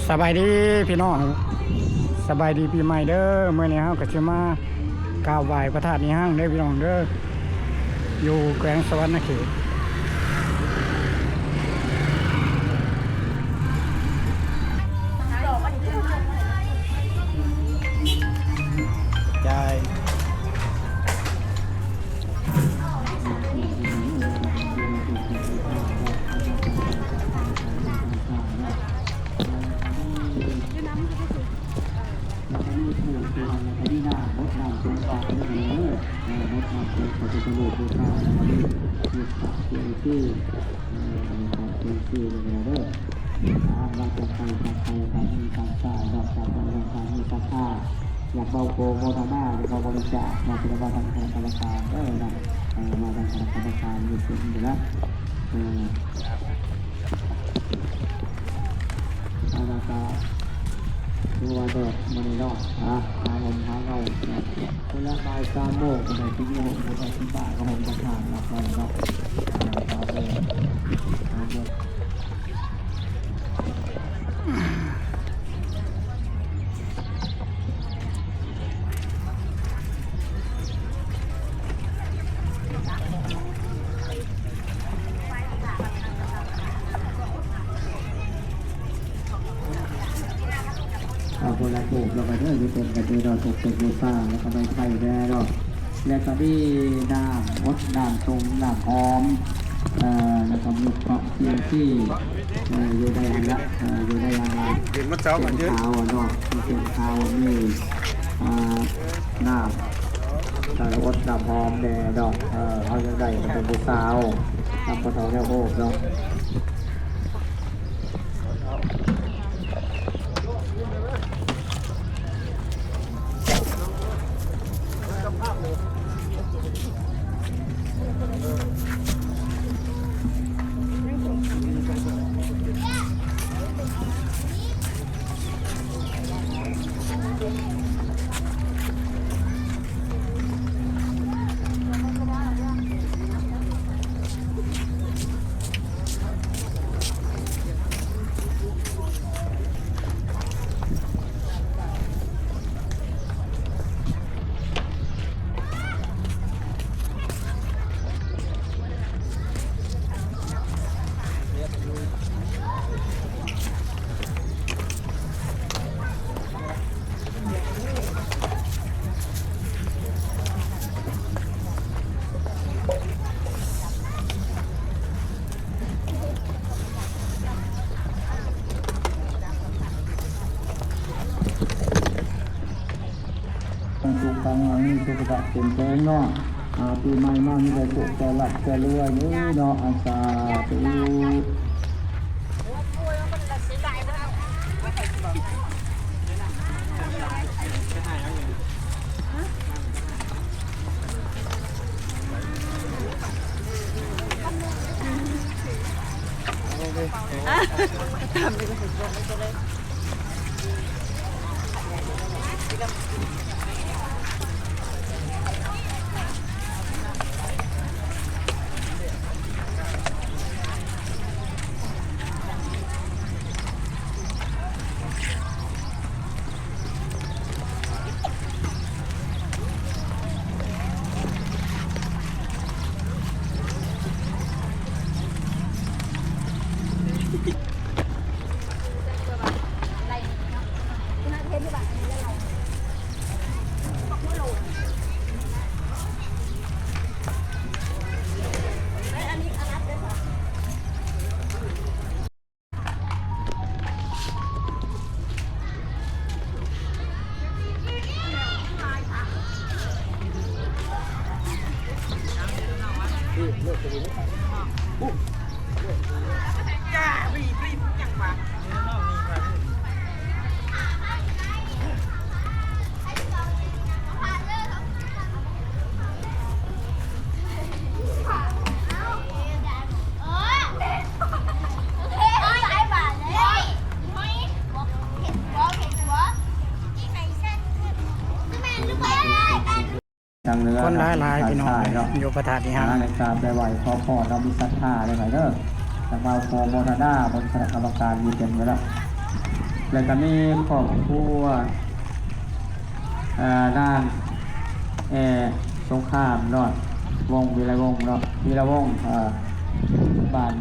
ສະບາຍດີພີ່ນ້ອງ ສະບາຍດີປີໃໝ່ເດີ. ມື້ນີ້ເຮົາກໍຊິມາກາບໄຫວ້ພະທາດອີຮັ່ງເດີພີ່ນ້ອງເດີ ຢູ່ແຂວງສະຫວັນນະເຂດ. ຈ່າຍ. ແລ້ວກໍມີທູບ ແລ້ວກໍມີນ້ຳ ຫົດນ້ຳສົງເຂົ້າເດີ ຫົດນ້ຳສົງເຂົ້າ ເປັນຕະຫຼູດບູຊາ ແລ້ວກໍມີ ມີພະເຈດີ ເອີ ພະເຈດີເດີ ມາຈາກໄກຈາກໄກ ຈາກນີ້ຈາກຊາຍ ນອກຈາກໄປນອກຈາກນີ້ ສັດທາ ຢາກເວົ້າໂປໂມທະນາ ຢາກເວົ້າບໍລິຈາກ ມາເປັນວ່າທາງຄະນະກຳມະການເດີເນາະ ເອີ ມາທາງຄະນະກຳມະການຢູ່ເປັນຢູ່ແລ້ວ ເອີ ອາ ແລ້ວກໍຖືວ່າແດດມື້ນີ້ເນາະ ອາ ຫາຮົ່ມຫາເງົາເນາະ ພຸ້ນລະ ບ່າຍສາມໂມງພຸ້ນລະ ຊິຢູ່ຮົ່ມພຸ້ນລະ ຊິປາກະຫົ່ມປະທານລະກ່ອນເນາະ ອາ ເອີ ອາ ເດີ. ເອົາຄົນລະທູບແລ້ວກໍເດີ ຢູ່ເຕັມກັນເດີເນາະ ທູບເປັນບູຊາ ແລ້ວກໍໄມ້ໄຜ່ແດ່ເນາະ ແລ້ວກໍມີນ້ຳອົດ ນ້ຳສົ້ມ ນ້ຳຫອມ ເອີ ແລ້ວກໍມີເຄາະ ຊີນຊີ ເອີ ຢູ່ໃນຫັ້ນລະ ເອີ ຢູ່ໃນອັນນັ້ນ ເປັນຂາວເນາະ ເປັນຂາວ ມີ ອ່າ ນ້ຳ ເອີ ອົດນ້ຳຫອມແດ່ເນາະ ເອີ ເຮົາຍັງໄດ້ເປັນຜູ້ສາວ ນຳພໍ່ເຖົ້າແນວໂຮມເນາະ. ສຸກຄັງ ມີສຸຂະພາບເຂັ້ມແຂງເນາະ ອາ ປີໃໝ່ມາມີແຕ່ໂຊກແຕ່ລາບແຕ່ລວຍເດີເນາະ ອາ ສາທຸ. ຄົນຫຼາຍໆ ພີ່ນ້ອງເອີຍ ຢູ່ພະທາດອີຮັ່ງ ມາໃນກາບໄດ້ໄຫວ້ຂໍພອນ ເຮົາມີສັດທາເດີ ໃຫ້ເດີ ຈາກບ່າວໂຄໂມທະນາ ເບິ່ງຄະນະກຳມະການຢູ່ເຕັມຢູ່ແລ້ວ ເ ແລ້ວກໍມີຄອບຄົວ ເອີ ນາງແອ ສົງຄາມເນາະ ວົງ ວິໄລວົງເນາະ ວິລະວົງ ເອີ ບ້ານ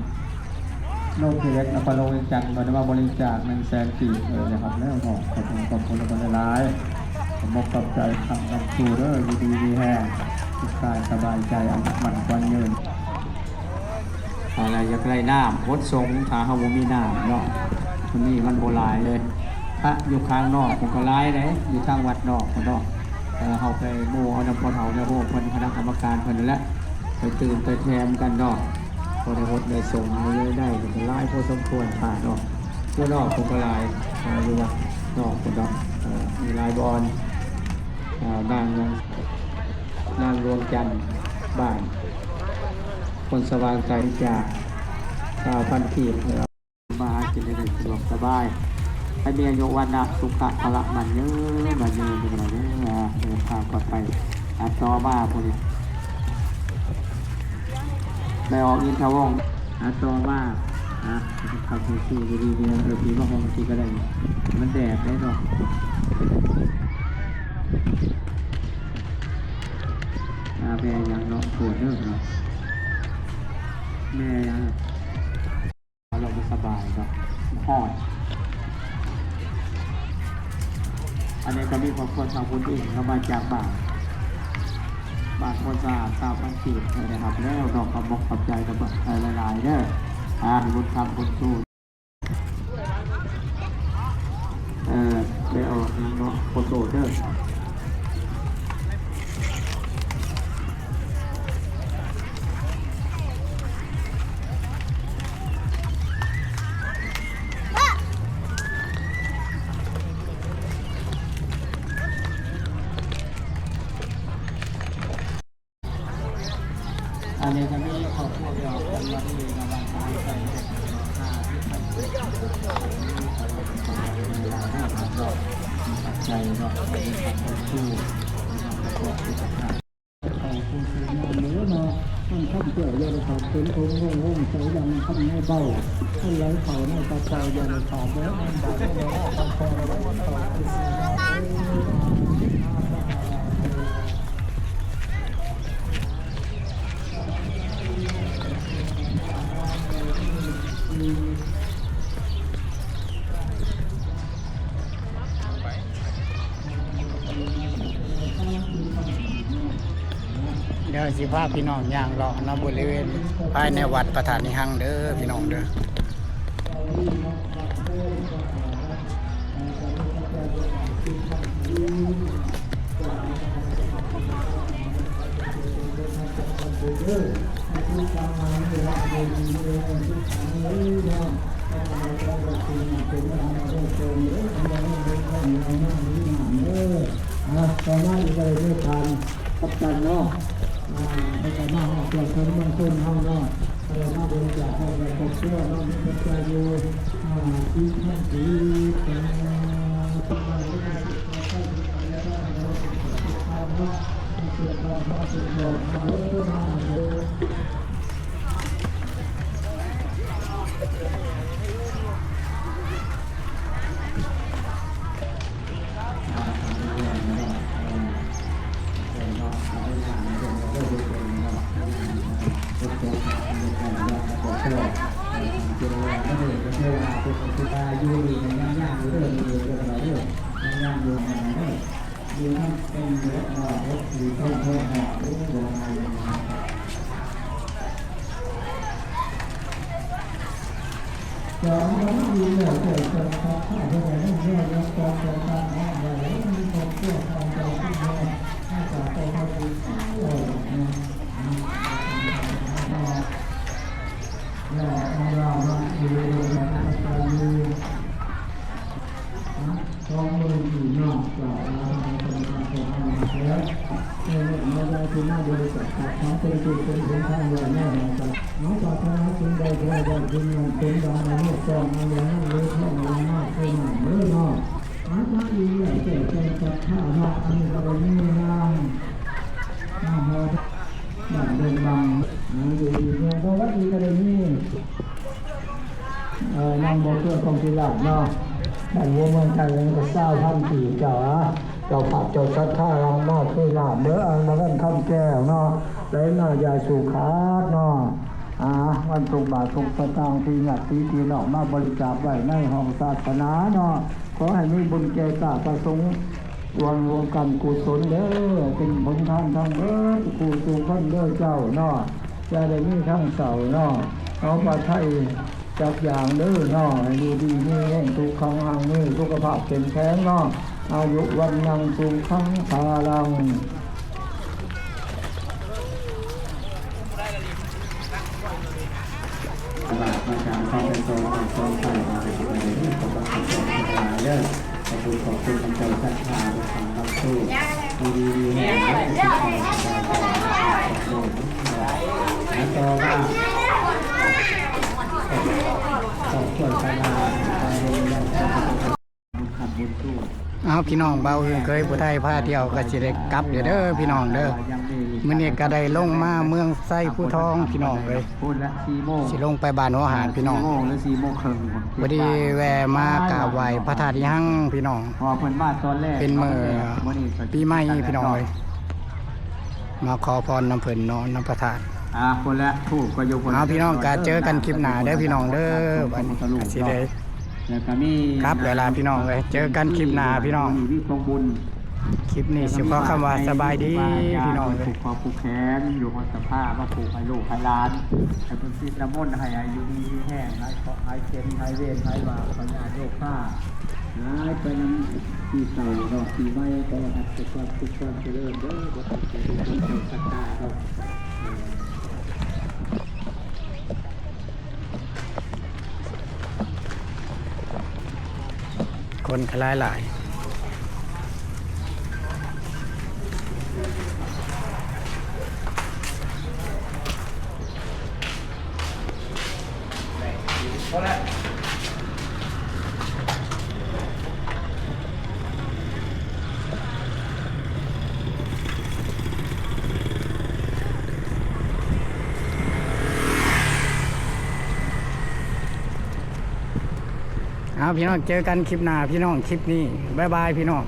ໂນນພິເລັກ ນະຄອນຫຼວງວຽງຈັນ ເພິ່ນໄດ້ມາບໍລິຈາກໜຶ່ງແສນກີບ ເອີ ໄດ້ຮັບແລ້ວເນາະ. ຂອບຄຸນ ຂອບຄຸນເພິ່ນຫຼາຍໆ ຂອບອົກຂອບໃຈ ຄຳຄຳຊູເດີ ຢູ່ດີມີແຮງ ສຸກກາຍສະບາຍໃຈ ອາຍຸໝັ້ນຂວັນຍືນ. ຖ້າຢາກໄດ້ນ້ຳຫົດສົງ ຖ້າເຮົາບໍ່ມີນ້ຳເນາະ ມັນມີ ມັນບໍ່ຫຼາຍເດ້. ພະຢູ່ຂ້າງນອກພຸ້ນກໍຫຼາຍເດ້ ຢູ່ທາງວັດນອກພຸ້ນເນາະ. ເອີ ເຮົາໄປໝູ່ເອົານຳພໍ່ເຖົ້າແມ່ໂຮມເພິ່ນ ຄະນະກຳມະການເພິ່ນນັ້ນແຫຼະ ໄປຕື່ມໄປແຖມກັນເນາະ ພໍໄດ້ຫົດໄດ້ສົງ ໄດ້ ໄດ້ກໍຫຼາຍພໍສົມຄວນ ພະເນາະ. ຢູ່ນອກພຸ້ນກໍຫຼາຍ ເອີ ຢູ່ວັດນອກພຸ້ນເນາະ ເອີ ມີຫຼາຍບ່ອນ ເອີ ນາງ ນາງດວງຈັນ ບ້ານໂພນສະຫວ່າງ ໄກຈາກຊາວພັນກີບ ມາຫາກິນໄດ້ສະດວກສະບາຍ ໃຫ້ມີອາຍຸວັນນະສຸຂະພະລະໝັ້ນຍືນ ໝັ້ນຍືນເດີ ເດີທາງປອດໄພ. ອັນຕໍ່ມາຜູ້ນີ້ ແມ່ອອກອິນທະວົງ ອັນຕໍ່ມາ ອາ ຂັບແທັກຊີດີໆ ເອີ ພີ່ມາຫ້ອງທີ່ກໍໄດ້ ມັນແດດເດ້ເນາະ. ອາ ແມ່ຫຍັງເນາະ ໂທດເດີເນາະ ແມ່ຫຍັງ ເຮົາບໍ່ສະບາຍເນາະ ຮ້ອນ. ອັນນີ້ກໍມີຄອບຄົວຊາວພຸດອີກ ເຮົາມາຈາກບ້ານ ບ້ານໂພນສະອາດ ຊາວພັນກີບ ໄດ້ຮັບແລ້ວເນາະ. ຂອບອົກຂອບໃຈນຳ ເອີ ຫຼາຍໆເດີ ອາ ບຸນຄຳບຸນຊູ ເອີ ໄປອອກເນາະ ຂໍໂທດເດີ. ອັນນີ້ກໍມີຄອບຄົວດຽວກັນ ວັນນີ້ນະ ວັນທາງໄກ ໃຈເນາະ ຂອບຄຸນເນາະ. ມັນຄຳແກ້ວຢ່າໄດ້ຂາດ ເປັນອົງວົງວົງໃສ ດັ່ງຄຳໃນເບົາ ມັນໄຫຼເຂົ້າໃນປາກເຈົ້າ ຢ່າໄດ້ຂາດເດີ ມັນບາດເດີ ຄຳແກ້ວເດີ ເຂົ້າໄປສູ່ເນາະ. ດຽວຊິພາພີ່ນ້ອງຍ່າງເລາະເນາະ ບໍລິເວນພາຍໃນວັດພະທາດນິຮັງເດີພີ່ນ້ອງເດີ. ອ່າ ຕໍ່ມາອີກກໍໄດ້ມີທ່ານກັບຕັນເນາະ ອ່າ ເພິ່ນກໍມາຮອດແລ້ວ ເພິ່ນມາຊົມເຮົາເນາະ ກໍໄດ້ມາບໍລິຈາກໃຫ້ແກ່ຄອບຄົວເນາະ ມີປັດໄຈຢູ່ ອ່າ ສີ່ພັນກີບ ອ່າ ຂອງມື້ນີ້ເນາະ ເຈົ້າອາລາທະນາສະມາຄົມເຮົາມາແລ້ວ ໃນມື້ນີ້ເຮົາໄດ້ມາບໍລິຈາກ ຂອງເປັນຈຸເປັນຜົນທາງດ້ວຍແນວໃດກໍເຮົາປາດຖະໜາສິ່ງໃດ ຂໍໃຫ້ໄດ້ສິ່ງນັ້ນ ເປັນດັ່ງອະນຸພອນ ອັນໃດນັ້ນ ຫຼື ເທົ່ານັ້ນ ມາກເທົ່ານັ້ນເດີເນາະ. ອາ ມາອີກແລ້ວ ແກ່ແຕ່ງສັດທາເນາະ ອັນນີ້ກໍໄດ້ມີນາງ ນາງຮອດ ບ້ານດົງບັງ ນາງຢູ່ອີກເມືອງ ບໍ່ວ່າອີກກໍໄດ້ມີ ເອີ ນາງບໍ່ເຄືອ ກອງສິລາດເນາະ ອັນນີ້ເມືອງໄທມັນກໍຊາວພັນປີເຈົ້າ ອາ ເຈົ້າພາບເຈົ້າສັດທາຫຼັ່ງມາຄືນ້ຳເດີ ອັນມາເງິນຄຳແກ້ວເນາະ ໄຫຼມາຢ່າສູ່ຂາດເນາະ ອາ ເງິນທຸກບາດທຸກສະຕາງທີ່ຍາດຕິພີ່ນ້ອງມາບໍລິຈາກໄວ້ໃນຫ້ອງສາສະໜາເນາະ ຂໍໃຫ້ມີບຸນແກ່ກ້າພະສົງ ສ່ວນຮ່ວມກັນກຸສົນເດີ ເປັນຜົນທານທັງເບິດຄູ່ສູ່ຄົນເດີເຈົ້າເນາະ ຢ່າໄດ້ມີທາງເສົ້າເນາະ ເອົາປາໄທຈັກຢ່າງເດີເນາະ ໃຫ້ຢູ່ດີມີແຮງ ສຸຂັງຮັ່ງມີ ສຸຂະພາບເຂັ້ມແຂງເນາະ ອາຍຸວັນນັງສຸຂັງພະລັງ. ບາດມາຈາກຄອບເປັນໂຕນຂອງຄົນໄທ ມາເປັນໄປເດີ ຂອບຄຸນຂອບຄຸນທັງຫຼາຍເດີ ຂອບຄຸນຂອບຄຸນນຳເຈົ້າສັດທາ ທາງນຳໂຊກ ຢູ່ດີມີແຮງ ແລະ ສຸກສະບາຍໃຈ ແລະ ຕໍ່ມາ ຂອບຄຸນຂອບຄຸນຂອບຄຸນ ອ້າວ ພີ່ນ້ອງ ບ່າວອຶ່ງເຄີຍຜູ້ໄທພາທ່ຽວກໍຊິໄດ້ກັບແລ້ວເດີພີ່ນ້ອງເດີ ມື້ນີ້ກໍໄດ້ລົງມາເມືອງໄຊພູທອງພີ່ນ້ອງເອີຍ ຊິລົງໄປບ້ານຫົວຫາດພີ່ນ້ອງ ພໍດີແວ່ມາກາບໄຫວ້ພະທາດອີ່ຮັ່ງພີ່ນ້ອງ ເປັນມື້ປີໃໝ່ພີ່ນ້ອງເອີຍ ມາຂໍພອນນຳເພິ່ນເນາະ ນຳພະທາດ ອ່າ ພຸ້ນແຫຼະ ທູບກໍຢູ່ພຸ້ນ ເອົາ ພີ່ນ້ອງ ກໍເຈີກັນຄລິບໜ້າເດີພີ່ນ້ອງເດີ ບັດນີ້ກໍຊິໄດ້ ແລ້ວກໍມີ ກັບແລ້ວລະພີ່ນ້ອງເອີຍ ເຈີກັນຄລິບໜ້າພີ່ນ້ອງ ມີຂອງບຸນ ຄລິບນີ້ຊິຂໍຄຳວ່າສະບາຍດີພີ່ນ້ອງເອີຍ ຜູກຄໍຜູກແຂນ ຢູ່ຮອດສະພາ ມາຜູກໃຫ້ລູກໃຫ້ຫຼານ ໃຫ້ເພິ່ນສິດນ້ຳມົນ ໃຫ້ອາຍຸດີມີແຮງ ຫາຍເຄາະຫາຍເຈັບ ຫາຍເວນຫາຍບາບ ພະຍາດໂລຄາ ຫຼາຍໄປນຳປີເກົ່າເນາະ ປີໃໝ່ ຂໍໃຫ້ມີແຕ່ຄວາມສຸກຄວາມຈະເລີນເດີ ບໍ່ຕ້ອງເປັນຫ່ວງເຈົ້າຊະຕາເນາະ ຄົນກໍຫຼາຍໆ. ເອົາ ພີ່ນ້ອງ ເຈີກັນຄລິບໜ້າພີ່ນ້ອງ ຄລິບນີ້ ບາຍບາຍພີ່ນ້ອງ.